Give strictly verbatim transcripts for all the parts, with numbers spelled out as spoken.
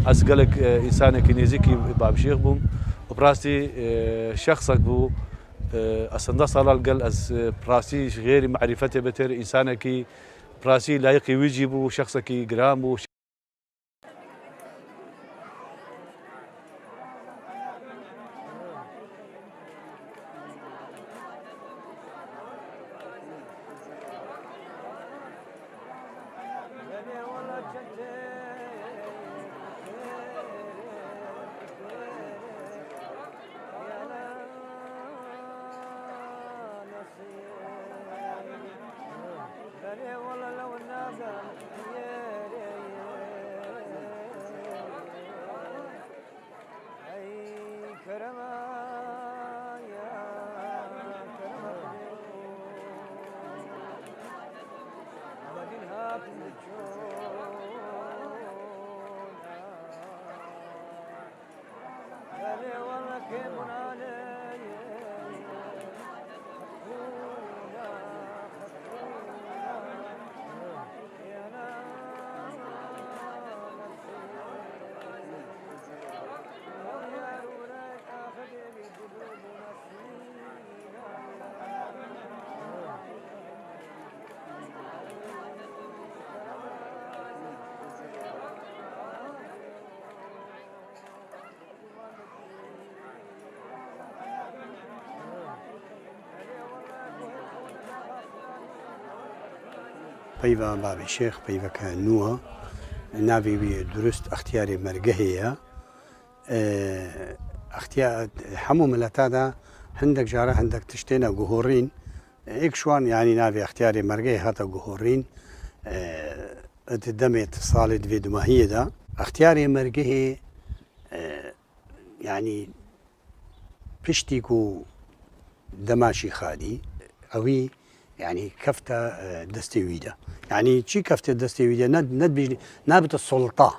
Ez gelek, e, însanekî nêzîkî Babşêx bûm. Bi rastî, e, şexsek bû, e, ez hinde sala li gel ez, e, bi rastî ji xêrî merîfetê beter însanekî bi rastî layiqî wî jî bû, şexsekî giran bû. Peyva Babê Şêx peyveke nû ye. Navê wî durust Extiyarê Mergehê ye. E, extiya-, hemû mileta de hindek cara hindek tişt têne guhorîn. Êk ji wan, yanî navê Extiyarê Mergehê hate guhorîn. E, di demê salê di vê dumahiyê de. Extiyarê Mergehê, e, yanî piştî ku dema şî xadî, ewî, yanî kefte, e, destê wî de. Yanî çi kefte destê wî de? Ne, ne dibêjin, nabite solta.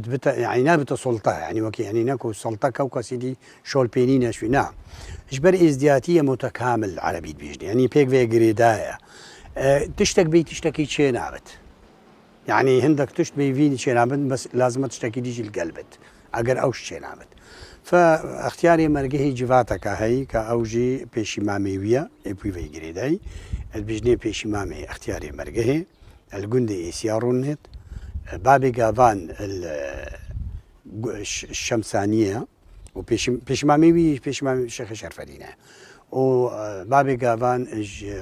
Dibite, yanî nabite solta, yanî wekî, yanî ne ku solta kew kesî dî şol pênîne şû, na. Ji ber êzdiyatî ye mutekamil erebî dibêjin. Yanî pêk vê girêdaye. E, tiştek bê tiştekî çê nabit. Yanî hindek tişt bê vînî çênabin, bes lazim e tiştekî dî jî li gel bit. Eger ew ji çênabit. Fe extiyarê mergehê civateke heyî, ka ew jî pêşîmamê wî ye, ê pûyveyî girêdayî. Ez bijnê pêşîmamê extiyarê mergehê, el gundê Êsiya rûnêt. Babê gavan el, e, gu-, ş-, Şemsaniye ye. û pêşim-, pêşimamê wî, pêşimamê Şêxê Şerfedîn e. Û, e, babê gavan ji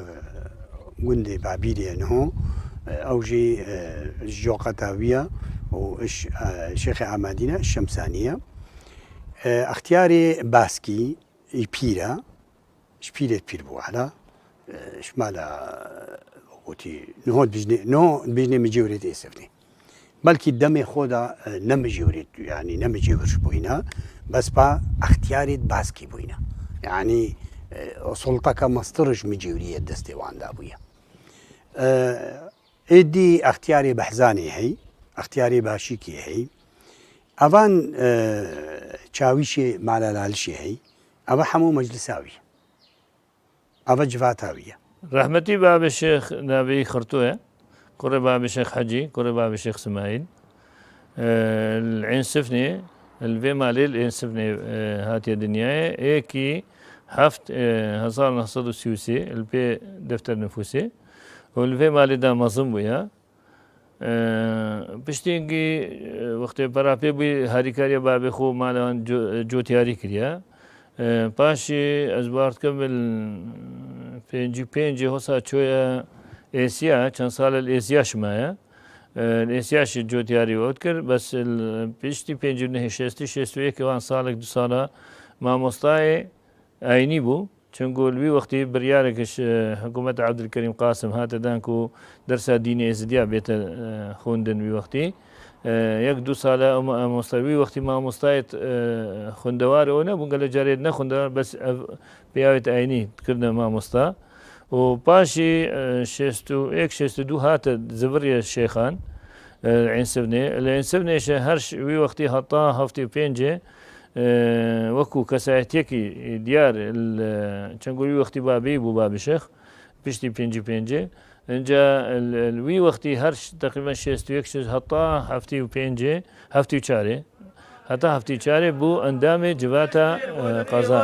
gundê Babîrê ye niho, e, ew jî, e, ji coqeta wî ye û ji, e, Şêxê Amadîn e, Şemsanî ye. E, extiyarê Baskî, î pîr e. Ji pîrê pîr bû hela, e, ji mala, e, gotî, niho dibijnê, niho dibijnê mijêwirêt êsivnê. Belkî demê xwe de, e, ne mijêwirêt, yanî ne mijêwir ji bûyîne, bes pa extiyarêt Baskî bûyîne. Yanî, e, o solteke mestir ji mijêwiriyê destê wan de bûye. E, êdî extiyarê Behzanê hey, extiyarê Başîkê hey. Evan, e, Çawîşê Mala Lalişê hey. Eva hemû meclisa wî. Eva civata wî ye. Rehmetî Babê Şêx navê Xirto ye. Kurê Babê Şêx Hecî, kurê Babê Şêx Simayîl. E, li Ên Sifnê, li vê malê li Ên Sifnê, e, hatiye dinyayê. Êkî heft, e, hezar neh sed û sî û sê, li pê defter nifûsê. Û li vê malê de mezin bûye. E, piştî hingî, e, wextê pera pê bûyî, harîkariya babê xwe mala wan co-, cotiyarî kiriye. E, paşî ez bawer dikim li pêncî pêncê hosa çoye Êsiya, çend sale li Êsiya şimaye. E, li Êsiya jî cotiyarî û ew dikir, bes li piştî pêncî û nehê şêstî, şêst û yekê wan salek du sala mamostayê Eynî bû. Çunku li wî wextî biryarek ji, e, hikûmeta Ebdulkerîm Qasim hate dan ku dersa dînê Êzidiya bête, e, xwendin wî wextî. E, yek du sale em-, mamosta, wî wextî mamostayê, e, xwendewar û nebûn, gelek carê ne xwendewar, bes ev peyavêt eynî dikirine mamosta. Û paşî, e, şêst û yek şêst û du hate ziviriye şêxan, e, Ên Sifnê. Li Ên Sifnê şe her ş-, wî wextî heta heftê pêncê, e, wekû kesayetiyekî diyar, li, çend ku wî wextî babî bû, babî şêx, piştî pêncî pêncê, Înca li, li wî wextî her ş-, teqrîben şêst û yek, şêst, heta heftê û pêncê, heftê û çarê, heta heftê û çarê bû endamê civata, e, qeza.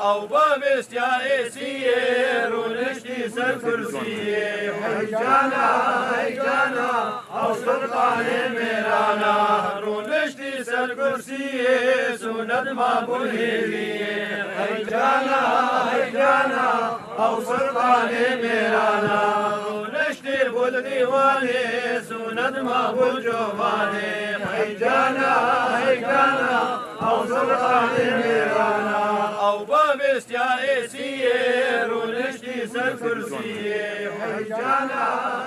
Ew babêstiya êsiyê rûniştî ser kursiyê. Hey cana, hey cana, ew sultanê mêrana. Rûniştî ser kursiyê, sûnet ma bû hêviyê. Hey cana, hey cana, ew sultanê mêrana. Rûniştî bû li dîwanê, sûnet ma bû covanê. Hey cana, hey cana, ew sultanê mêrana. Ew babêstiya êsiyê, rûniştî ser kursiyê. Hey cana,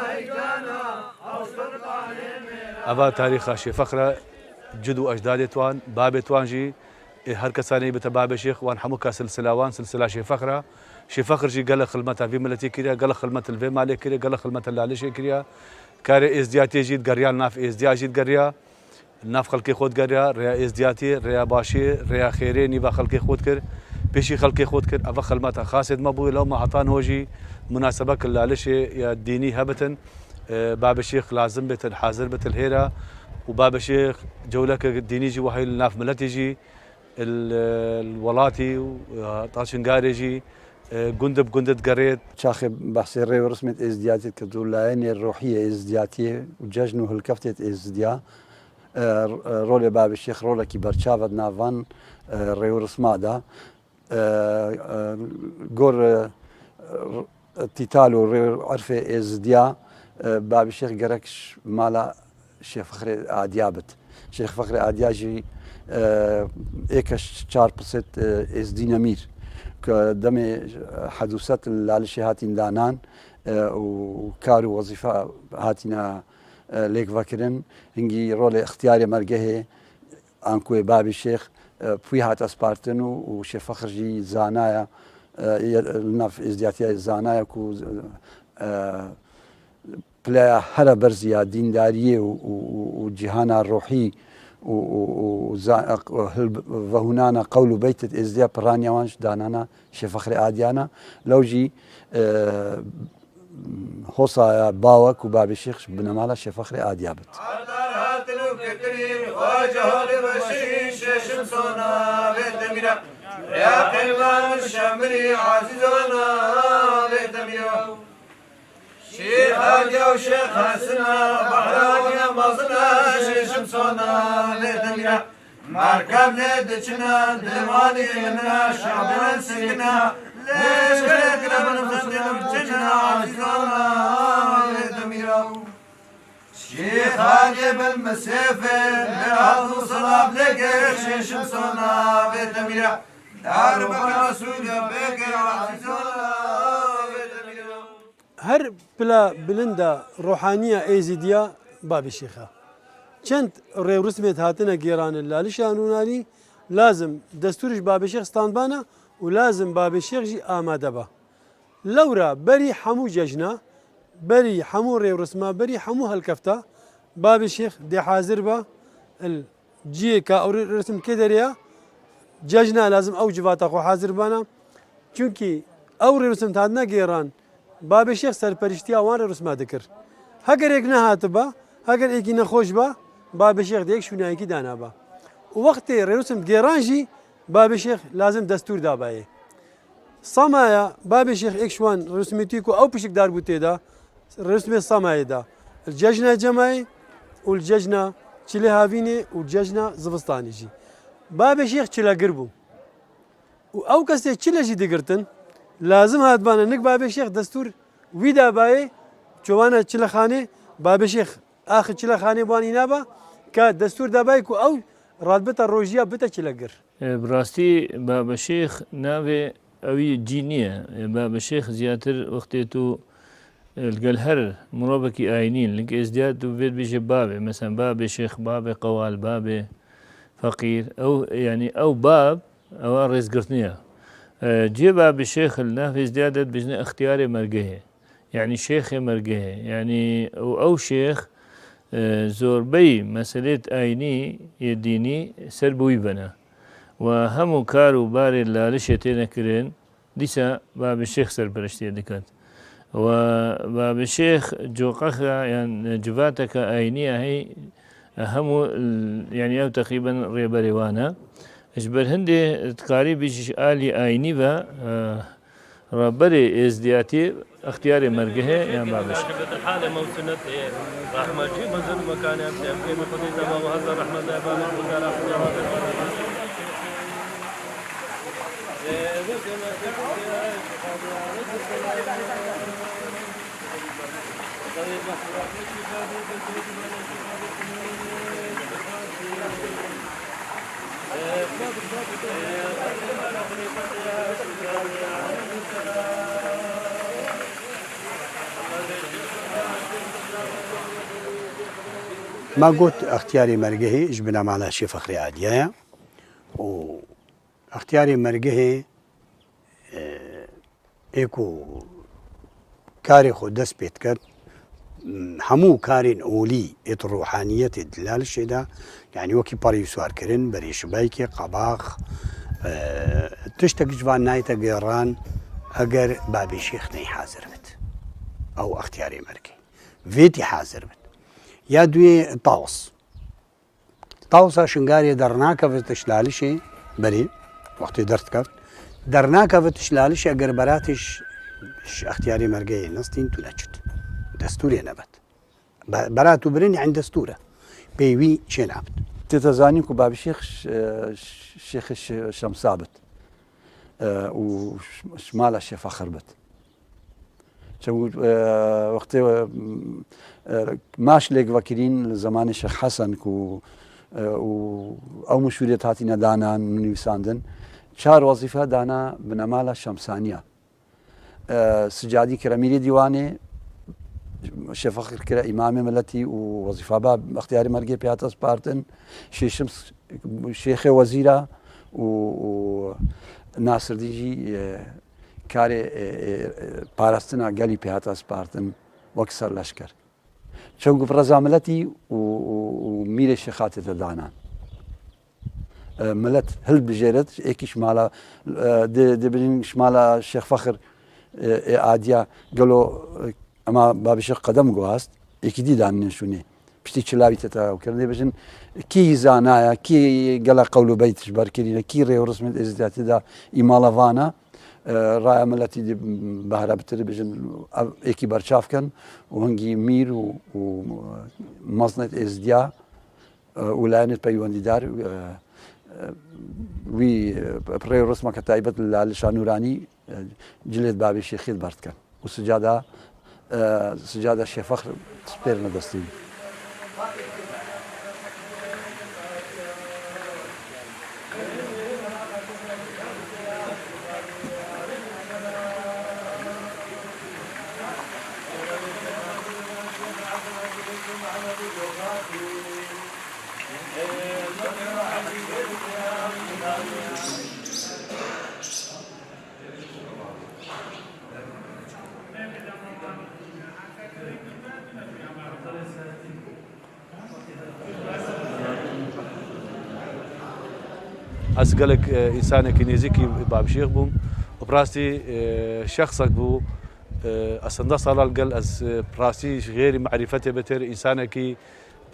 hey cana, ew sultanê mêrana. Eva tarîxa Şêfexre, cid û ecdadê wan, babê wan jî, ê her kesanê bite babê Şêx, wan hemû ka silsila wan, silsila Şêfexre. Şêfexr jî gelek xilmeta vî miletî kiriye, gelek xilmet li vê malê kiriye, gelek xilmeta Lalişê kiriye. Karê êzdiyatiyê jî digeriya, li nav êzdiya jî digeriya. Nav xelkê xwe digeriya, rêya êzdiyatiyê, rêya başiyê, rêya xêrê nîva xelkê xwe dikir, pêşî xelkê xwe dikir. Eva xilmeta xasê di me bûye, lewma heta niho jî munasebek li Lalişê ya dînî hebitin, e, babê Şêx lazim bêtin, hazir bêtin hêra û babê Şêx cewleke dînî jî wahî li nav miletê jî, li, li welatî û, e, ta Çingarê jî, e, gund bi gund digerêt. Çaxê behsê rê û rismê êzdiyatiyê dikir û layenê ruhiyê êzdiyatiyê û cejn û hilkeftê êzdiya, e, rolê babê Şêx rolekî berçav e di nav van, e, rê û risma de. E, e, gor, e, tîtal û rê û erfê êzdiya, e, babê Şêx gerek ş-, mala Şêx Fexrê Adiya bit. Şêx Fexrê Adiya jî, e, êke ş-, çar pisêt, e, êzdî nemîr. Ke demê hedûset li Lalişê hatîn danan, e, û kar û wezîfe hatîne, e, lêk vekirin. Hingî rolê ixtiyarê mergehê, anku wê babê Şêx, e, pûyê hat espartin û, û Şêx Fexr jî zanaya, e, ye-, li nav êzdiyatiya zanaya ku, e, pileya here berz ya dîndariyê û, û, û, û cîhana ruhî û, û, û za-, hilb-, vehûnana qewl û beytê êzdiya piraniya wan ji danana Şêx Fexrê Adiyana. Lew jî, e, Hosaya bawe ku babê Şêx ji binemala Şêx Fexrê Adiya bit. Hardar hatin û ketirîn, xwace holê weşîn, şeşim sona vê demîra. Rêya qeyman şemirî, azîzona vê demîra. Şêx Adiya û Şêx Hesina, behra wan ya mezin e, şeşim sona vê demîra. Merkevlê diçine, dêwanê min e, şabirin sikine, lê şêkre min xistê min çine, azîzana vê demîra. Şêxanê bin misêfê, lê haz û silav lê kê, şêşim sona vê demîra. Dar bika sûde pêkê, azîzana vê demîra. Her pila bilind a ruhaniya êzîdiya babê Şêx e. Çend rêwrismêt hatine gêrane li Lalişa Nûnarî, lazim destûr ji babê Şêx standbana û lazim babê Şêx jî amade ba. Lewra berî hemû cejna, berî hemû rêwrisma, berî hemû helkefta, babê Şêx dê hazir ba, il ciyê ka ew rê-, rêwrisim kê derê ya, cejna lazim ew civata xwe hazir bana. Çunkî ew rêwrisim hatine gêran, babê Şêx serperiştiya wan rêwrisma dikir. Heger êk nehatiba, heger êkî nexweş ba, babê Şêx dê yek şûnayekî danaba. Û wextê rêwrisim digêran jî, babê Şêx lazim destûr dabayê. Samaya babê Şêx êk ji wan rêwrisimêtî ku ew pişikdar bû tê de, rêwrisimê Samayê de. Li cejna Cemayê û li cejna Çilê Havînê û cejna zivistanê jî. Babê Şêx çilegir bû. Û ew kesê çile jî digirtin, lazim hatibana nik babê Şêx destûr wî dabayê, çovana çilexanê, babê Şêx axi çilexanê bi wan îna ba, ka destûr dabayê ku ew radbita rojiya bite çilegir. E, bi rastî Baba Şêx navê ewî cî niye. E, Baba Şêx ziyatir wextê tu, e, li gel her mirovekî ayînî, li êzdiya tu vê dibêje babê. Mesela babê Şêx, babê qewal, babê feqîr. Ew, yanî ew bab, ewa rêzgirtiniye. E, cê babê Şêx li nav êzdiya de dibêjine ixtiyarê mergehê. Yanî şêxê mergehê. Yanî û ew şêx, e, zorbeyî meselêt ayînî yê dînî ser bi wî bene. و هەموو کار و بارێ لالشێ تێنە کرێن، دیسا بابێ شێخ سەرپەرشتیە دکات. و بابێ شێخ جۆقەخە یان جڤاتەکە ئاینیە هەی هەموو ل-، یعنی ئەو تەقریبەن ڕێبەرێ وانە. Ji ber hindê dikarî bî ji alî ayînî ve, e, rebberê êzdiyatî extiyarê mergehê yan babiş. Ma got extiyarê mergehê ji binamala Şêf Fexrê Adiya ye û extiyarê mergehê, e, ê ku karê xwe dest pê diket, hemû karên olî ê di ruhaniyetê di Lalişê de, yanî wekî perî û swarkirin, berê şibaykê, qebax, e, tiştek ji van nayête gêran, eger babê şêx ney hazir bit. Ew extiyarê mergê. Vêtî hazir bit. Ya duyê taws. Tawsa Şingalê dernakevit ji Lalişê, berê, wextê derdikevt, dernakevit ji Lalişê eger beratî ji, ji extiyarê mergeyê nestîn tu neçit. Destûrê nebet. Be-, berat û birin, yani destûr e. Pey wî çê nabit. Tê te zanîn ku Babî Şêx, e, Şêxê Şe-, Şemsa bit. E, û ş-, ji mala Şêfexir bit. Çewt, e, wextê, e, e, maş lêk vekirîn li zemanê Şêx Hesen ku, e, û ew muşûriyet hatîne danan, nivîsandin. Çar wezîfe dana binemala Şemsaniya. E, Sicadî kire mîrê dîwanê, Şêfexir kire îmamê miletî û wezîfa ba extiyarê mergê pê hate spartin. Şêşim s-, şêxê wezîra û, û Nasirdîn jî, e, karê, e, e, e, parastina gelî pê hate spartin wek serleşker. Çewgif reza miletî û, û, û mîrê şêxatê de danan. E, milet hilbijêret, êkî ji mala, e, dê, dê birîn ji mala Şêx Fexir, e, ê adiya gelo, e, ema Babî Şêx qedem guhast, êkî dî danîne şûnê. Piştî çilavî tê teyaw kirin. Dê bêjin, kî zanaya, kî gelek qewl û beyt ji ber kirîne, kî rê û rismên êzdiyatî de îmala vana, e, raya miletî dê behre bitir bêjin, ev êkî berçav kin û hingî mîr û, û meznêt êzdiya, e, û layenêt peywendîdar, e, e, wî, e, rê û rismeke taybet li Lalişa Nûranî, e, cilêt Babê Şêxî li ber dikin. û sicada, e, sicada Şêfexr spêrine destê wî. Ez gelek, e, însanekî nêzîkî Babşêx bûm. Bi rastî, e, şexsek bû. E, ez hinde sala li gel ez, e, bi rastî ji xêrî merîfetê beter însanekî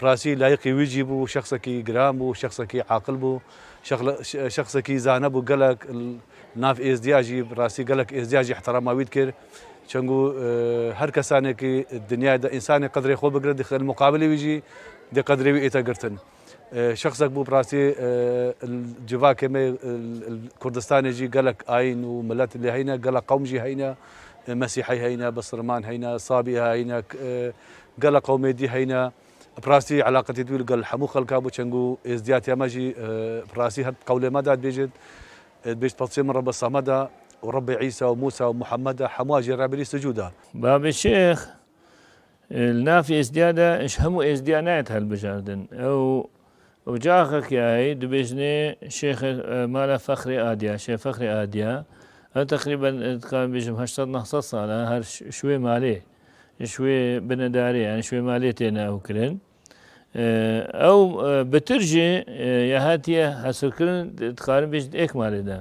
Bi rastî layiqî wî jî bû, şexsekî giran bû, şexsekî aqil bû, şexle-, şe-, şexsekî zane bû, gelek l-, nav êzdiya jî, bi rastî gelek êzdiya jî ihtirama wî dikir. Çengo, e, her kesanekî dinyayê de însanê qedrê xwe bigire, dixin muqabilê wî jî dê qedrê wî ête girtin. E, şexsek bû bi rastî, e, l-, civakê me, e, l-, l-, Kurdistanê jî gelek ayîn û milet lê heyne, gelek qewm jî heyne, e, Mesîhî heyne, Bisirman heyne, Sabî heyne, k-, e, gelek qewmê dî heyne. Bi rastî elaqetê wî li gel hemû xelka bû, çengo êzdiyatiya me jî, e, bi rastî her qewlê me de dibêjin, e, dibêjin, "Peçê min Rebbe Samed e û Rebbe Îsa û Mûsa û Muhammed e, hemûa jî Rebirî sucûd e." Babê Şêx, e, li nav êzdiya de ji hemû êzdiya nayet hilbijardin. Ew, ew caxek yayê dibêjinê Şêxê, e, mala Fexrê Adiya, Şêx Fexrê Adiya. Ew teqrîben, e, dikarim bêjim heşt sed neh sed sal e, her ş-, şûyê malê. Ji wê binedarê, yani ji wê malê têne ew kirin. E, ew, e, bitir jî, e, ya hatiye hesirkirin, dixarin bêjin êk malê de.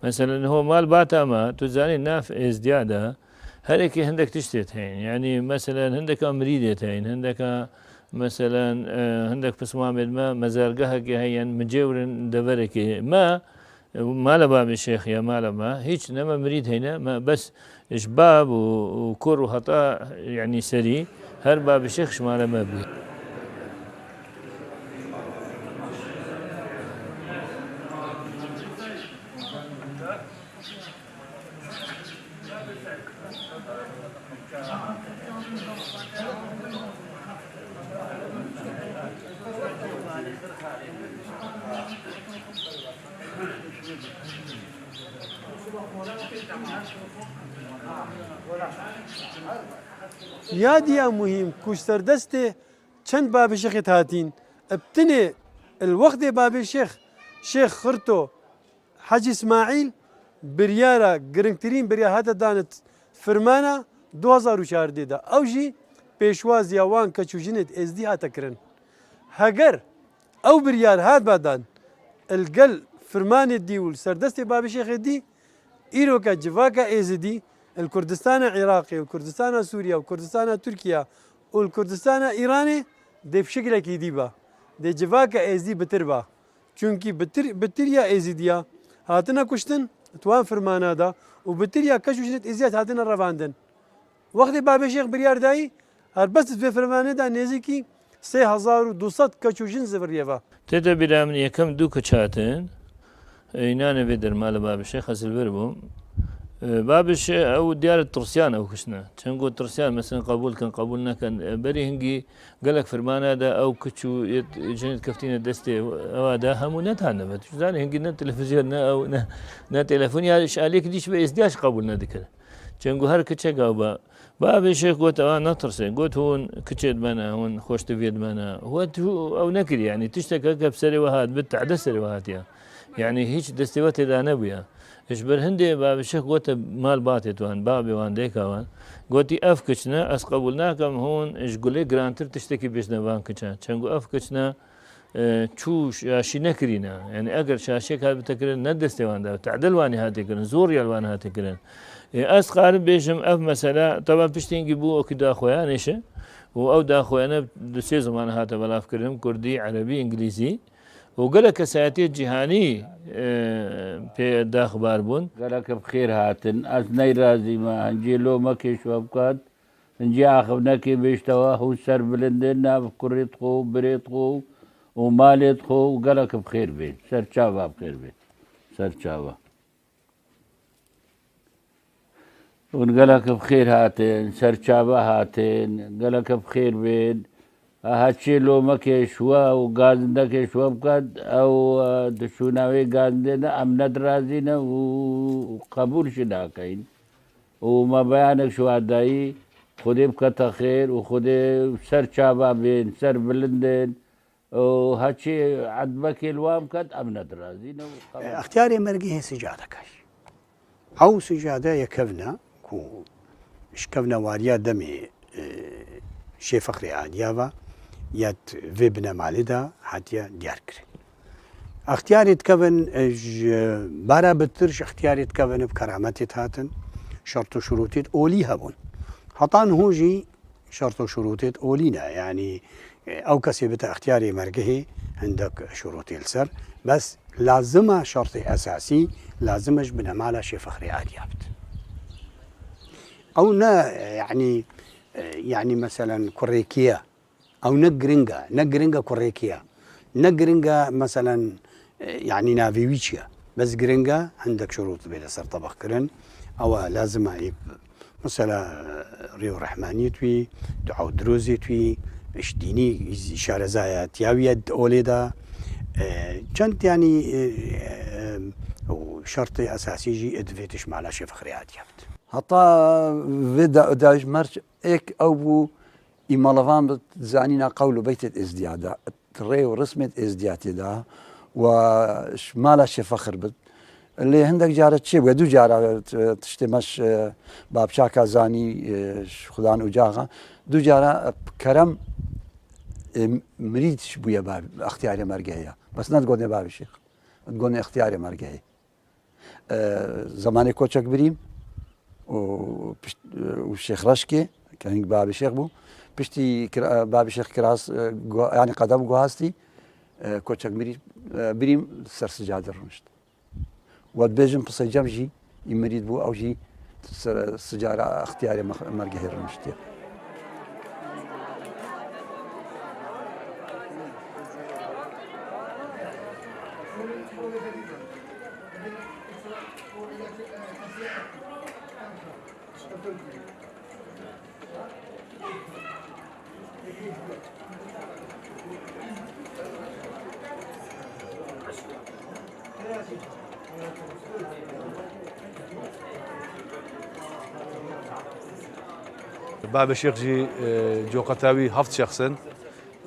Mesela, niho mal bata me, tu zanî nav êzdiya de, her êkê hindek tiştê tê heyîn. Yanî, mesela, hindeka mirîdê tê heyîn, hindeka, mesela, e, hindek pismamê me, mezargehekê heye, micêwrin deverekê me, Mala Babê Şêx ya mala me, hîç ne me mirîd heyne, me bes ji bab û, û kur û heta, yanî serî, her Babê Şêx ji mala me bû. Ya diya muhîm ku ji serdestê çend Babê Şêxê hatîn, bi tinê li wextê Babê Şêx, Şêx Xirto, Hecî Îsmaîl biryara, giringtirîn biryar hate dan firmana du hazar û çardeh de. Ew jî pêşwaziya wan keç û jinêd êzdî hate kirin. Heger ew biryar hat ba dan, li gel firmanê dî û li ser destê Babê Şêxê dî, îroke civaka êzidî li Kurdistana Iraqê û Kurdistana Sûriye û Kurdistana Tirkiye û li Kurdistana Îranê dê bi şekilekî dî ba. Dê civaka êzdî bitir ba. Çunkî bitir-, bitiriya êzidiya hatine kuştin, di wan firmana de û bitiriya keç û jinêd êzidiya hatine revandin. Wextê Babê Şêx biryar dayî, helbest di vê firmanê de nêzîkî sê hezar û du sed keç û jin ziviriye ve. Tê de bîra min yekem du keç hatin, e, înanê vê derma li Babê Şêx ez li vir bûm. E, Babê Şêx ew diyar tirsiyan ew kiştine. Çend got tirsiyan, mesela qebûl kin, qebûl nekin. E, berî hingî gelek firmana de ew kiç û yê jinê keftîne destê ewa de hemû netane ve. Tu zanî hingî ne televîzyon, ne ew, ne, ne telefon, ya ji aliyek dî ji be êzdiya jî qebûl nedikir. Çend got her kiçek ew be. Babê Şêx got, ewa netirse. Got, hûn kiçê di me ne, hûn xweştiviyê di me ne. Got, hû-, ew nekirî, yanî tiştek heke bi serê we hat, bi tehde serê we hatiye. Yanî hîç destê we tê de nebûye. Ji ber hindê Babê Şêx gote mal batê wan, babê wan, dêka wan. Gotî, ev kiç ne, ez qebûl nakim hûn ji gulê girantir tiştekî bêjne van kiçan. Çend got ev kiç ne, e, çû şaşî nekirîne. Yanî eger şaşiyek hat bite kirin, ne destê wan de, tehdil wanî hatê kirin, zor ya li wan hatê kirin. E, ez karim bêjim, ev mesele, taban piştî hingî bû wekî daxuyanê şi û ew daxuyane du sê ziman hate belav kirin, kurdî, erebî, îngilîzî. û gelek kesayetiyê cîhanî, e, pê daxbar bûn. Gelek bi xêr hatin. Ez neyrazî me. Hincê lomekê ji we bikat. Hincê axivnekê bêjtewa hûn ser bilind in, nav kurê xwe û birê xwe û malê xwe û gelek bi xêr bên. Ser çava bi xêr bên. Ser çava. Hûn gelek bi xêr hatin, ser çava hatin, gelek bi xêr bên. Heçê lomekê ji we û gazindekê ji we biket, ew, e, di şûna wê gazindê de em nedirazî ne û qebûl jî nakeyin. Û me beyanek ji we dayî, Xwedê bikete xêr û Xwedê ser çava bên, ser bilind in. û heçî edbekê li wan biket, em nedirazîne û xeber. Extiyarê mergê hê sicadeke jî. Ew sicade yekevne ku ji kevnewariya demê, e, Şêx Fexrê Aliya ve ya di vê binemalê de hatiye diyar kirin. Extiyarê dikevin, e, ji bara bitir ji extiyarê dikevin bi kerametê dihatin, şert û şurûtê olî hebûn. Heta niho jî şert û şurûtê olî ne. Yanî, e, ew kesê bite extiyarê mergehê hindek şurûtê li ser. Bes lazim e şertê esasî, lazim e ji binemala Şêx Fexrê Aliya bit. Ew ne, e, yanî, e, yanî meselen kurêkî ye. Ew ne giring e, ne giring e kurêkî ye. Ne giring e meselen, e, yanî navê wî çi ye. Bes giring e hindek şurût bê li ser tebeq kirin. Ew e lazim e ê mesela, e, rê û rehmaniyê wî, dua û dirozê wî, ji dînî şarezaya tiya wî ye di olê de. E, çend yanî, e, e, û şertê esasî jî divê tişt mala Şêx Fexrê Aliya bit. Heta vê de, de ji merc êk ew bû, Îmalevan bi zanîna qewl û beytêt êzdiya de, rê û rismêt êzdiya tê de, û ji mala Şêx Fexr bit. Lê hindek care çê bûye, du cara, e, tiştê me ji, e, Babçaka zanî, e, ji Xudan Ocaxa, du cara, e, kerem Ê, mirîd ji bûye ba-, extiyarê mergehê ya. Bes ne digotinê babê şêx. Digotinê extiyarê mergehê. E, zemanê koçek birîm û pişt-, û Şêx Reşkê, ke hîn babê şêx bû, piştî kira-, babê şêx kiras, e, gu-, yanî qedem guhastî, e, koçek mirî-, e, birîm ser sicadê rûnişt. We dibêjin Pisê Cem jî, î mirîd bû, ew jî ser sicada extiyarê mex-, mergehê rûniştiye. Babê Şêx jî, e, coqeta wî heft şexs in.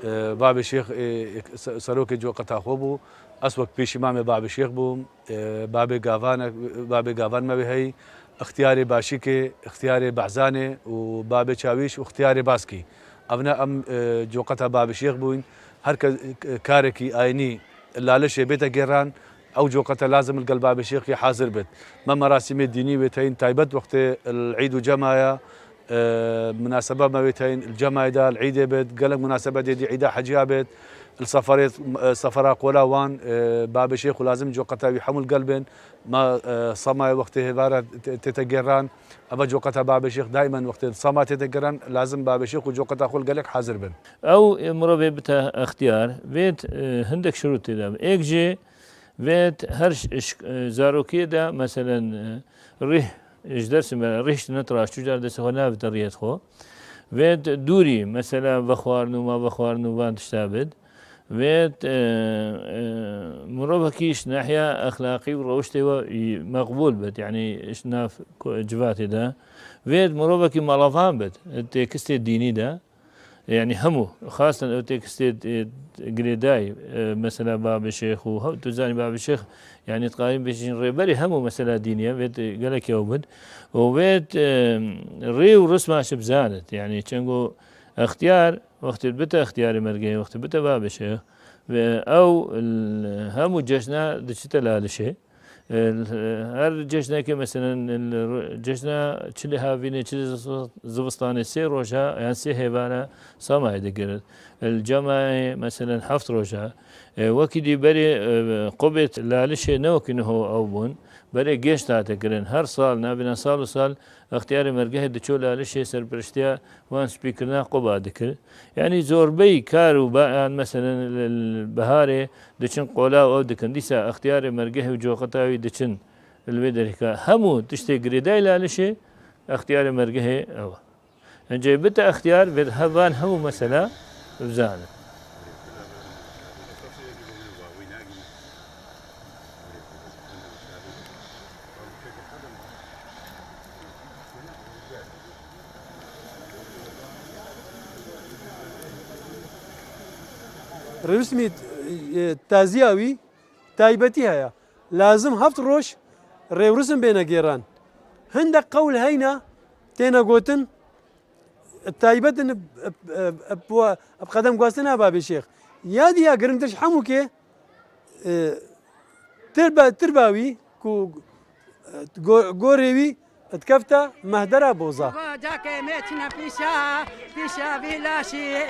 E, Babê Şêx, e, se-, serokê coqeta xwe bû. Ez wek pêşîmamê Babê Şêx bûm. E, Babê Gavan, Babê Gavan me wê heyî, Extiyarê Başîkê, Extiyarê Behzanê û Babê Çawîş û Extiyarê Baskî. Evne em, e, coqeta Babê Şêx bûyn. Her kes, e, karekî ayînî lalişê bête gêran, ew coqeta lazim li gel Babê Şêxê hazir bit. Me merasîmê dînî wê teyîn taybet wextê li Îd û Cema ya, e, minasebe me wê teyîn li Cemay de, li Îdê bit, gelek munasebetê dî Îda Heciya bit, li seferê, e, sefera qola wan, e, Babê Şêx û lazim coqeta wî hemû li gel bin. Me, e, Semayê wextê hêvara tê-, tête gêran, eva coqeta Babê Şêx daimen wextê Sema tête gêran, lazim Babê Şêx û coqeta xwe li gelek hazir bin. Ew, e, mirovê bite extiyar, vêt, e, hindek şirûtê de. Êk jê vêt her ş-, ş-, e, zarokiyê de, meselen, e, rîh, ji dersê me rîh tine tiraş, çû car destê xwe navite riyet xwe. Vêt dûrî, mesela, vexwarin û ma vexwarin û van tişta bit. Vêt, e, e, mirovekî ji nehiya exlaqî û rewiştê we î meqbûl bit, yanî ji nav ko-, civatê de. Vêt mirovekî melevan bit, têkistê dînî de. Yanî hemû, xasten ew têkistê, e, girêdayî, e, mesela Babê Şêx û he-, tu zanî Babê Şêx, yanî dikarîn bêjin rêberê hemû mesela dînî ye, vêt, e, gelek ew bit. Û vêt, e, rê û risma şi bizanit. Yanî çengo extiyar, wextê bite extiyarê mergehê, wextê bite Babê Şêx, ve ew l-, hemû ceşna diçite lalişê. E, l-, her ceşnekê, meselen, l-, ceşna çilê havînê, çilê ziv-, zivistanê sê roja, yan sê hêvara Samayê digirin. Li Cemayê, meselen, heft roja. E, wekî dî berê, e, qubê lalişê ne wekî niho ew bûn. Berê gêş date kirin. Her sal, navîna sal û sal, extiyarê mergehê diçû lalişê serpiriştiya wan spîkirina quba dikir. Yanî zorbeyî kar û ba-, yan meselen li, li biharê diçin qola û ew dikin. Dîsa extiyarê mergehê û coqeta wî diçin li vê derê ka. Hemû tiştê girêdayî lalişê extiyarê mergehê ew e. Encê bite extiyar vê hevan hemû mesela bizanin. Rêwsmî, e, taziya wî taybetî heye. Lazim heft roj rêwrisim bêne gêran. Hindek qewl heyne têne gotin, taybet in bi, bi, bi, bi qedem guhastina Babê Şêx. Ya diya giringtir ji hemûkê, e, tirba, tirba wî ku, e, go-, gorê wî dikefte mehdera boza. Cakê me çine pîşa, pîşa vî laşî.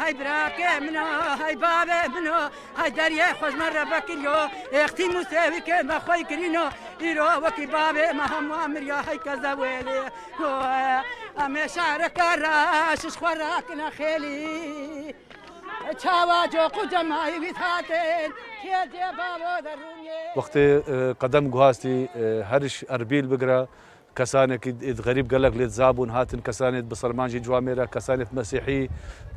Hay birakê min o, hay bavê min o, hay deriyê xwe ji me re vekiriyo. Êxtî nûsê wî kê me xwey kirîno. Îro wekî bavê me hemû miriya, hey keze wêlê. Em ê şareke reş ji xwe rakine xêlî. Çawa coq û cemayî wî hatin, kê cê bavo de rûnê. Wextê, e, qedem guhastî, e, her ji Erbîl bigire, kesanekî êd xerîb gelek lê diza bûn hatin, kesanê bisilman jî ciwamê re, kesanê mesîhî,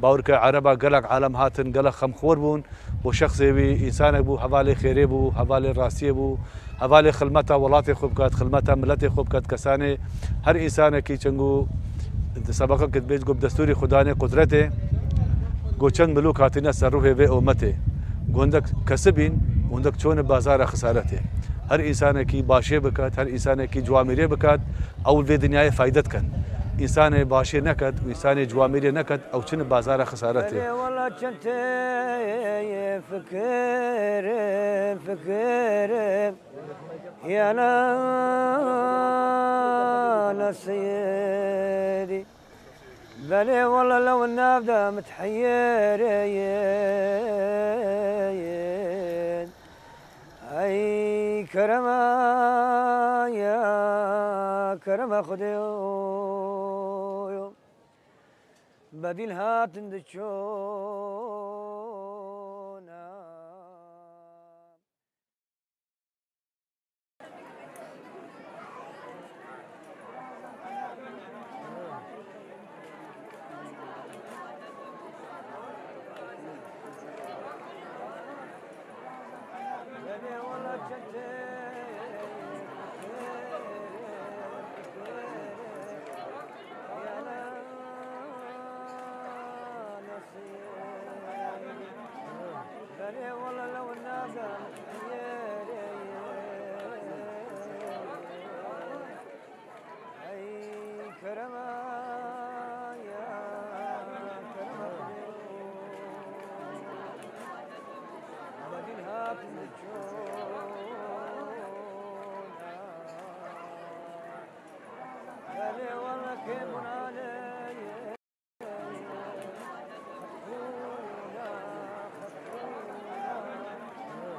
bawer ke ereba gelek alem hatin, gelek xemxor bûn. Bo şexsê wî, însanek bû, hevalê xêrê bû, hevalê rastiyê bû, hevalê xilmeta welatê xwe bikat, xilmeta miletê xwe bikat, kesanê her însanekî çengo di sebeqek dibêt ku bi destûrî Xudanê qudretê, ku çend milûk hatine ser ruhê vê umetê. Ku hindek kesibîn, hindek çûne bazara xisaretê. Her însanekî başê bikat, her însanekî ciwamêrê bikat, ew vê dinyayê fayde dikin. Însanê başê neket û însanê ciwamêrê neket, ew çin bazara xesaretê. Belê wela çend tê fikirim, fikirim, yana nasiyedî. Belê wela lew nav de mitehiyerê. Ey kerema ya, kerema Xwedê yo. Bedîl hatin diçûna.